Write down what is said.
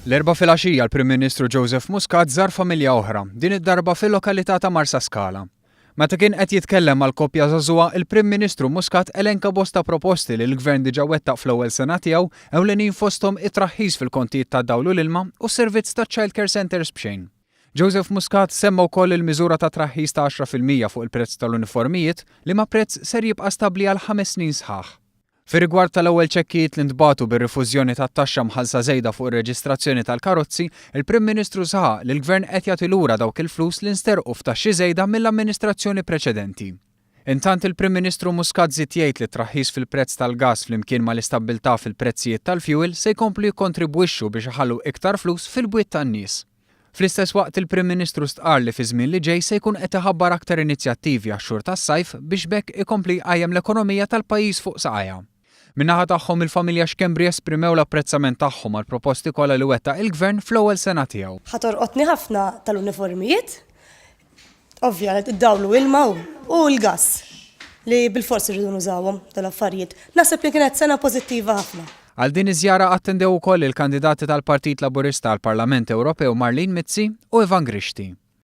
L-Erbgħa filgħaxija l-Prim Ministru Joseph Muscat żar familja oħra, din id-darba fil-lokalità ta' Marsaskala. Meta kien qed jitkellem mal-koppja żagħżugħa, il-Prim Ministru Muscat elenka bosta proposti li l-Gvern diġà wettaq fl-ewwel sena tiegħu, ewlenin fosthom it-traħħis fil-kontijiet tad-dawl u l-ilma u s-servizz taċ-child care centres b'xejn. Joseph Muscat semma wkoll il-miżura ta' traħħis ta' 10% fuq il-prezz tal-uniformijiet, liema prezz ser jibqa' stabbli għal ħames snin sħaħ. Fir-rigward tal-ewwel ċekkijiet li ntbagħtu bir-rifużjoni tat-taxxa mħallsa żejda fuq ir-reġistrazzjoni tal-karozzi, il-Prim Ministru saħaq li l-Gvern qed jagħti lura dawk il-flus li nsterqu f'taxxi żejda mill-amministrazzjoni preċedenti. Intant il-Prim Ministru Muscat żied jgħid li t-traħħis fil-prezz tal-gass flimkien mal-istabbiltà fil-prezzijiet tal-fjuwil se jkomplu jikkontribwixxu biex iħallu iktar flus fil-bwiet tan-nies. Fl-istess waqt il-Prim Ministru stqarr li fiż-żmien li ġej se jkun qed iħabbar aktar inizjattivi għax-xhur tas-sajf biex b'hekk ikompli jqajjem l-ekonomija tal-pajjiż fuq saqajha. Min-naħa tagħhom il-familja Schembri esprimew l-apprezzament tagħhom għall-proposti kollha li wettaq il-Gvern fl-ewwel sena tiegħu. Ħa torqotni ħafna tal-uniformijiet, ovvja, id-dawl u ilma u l-gass li bilfors irridu nużawhom dal-affarijiet. Naħseb li kienet sena pożittiva ħafna. Għal din iż-żjara attendew ukoll il-kandidati tal-Partit Laburista għall-Parlament Ewropew Marlene Mizzi u Ivan Grixti.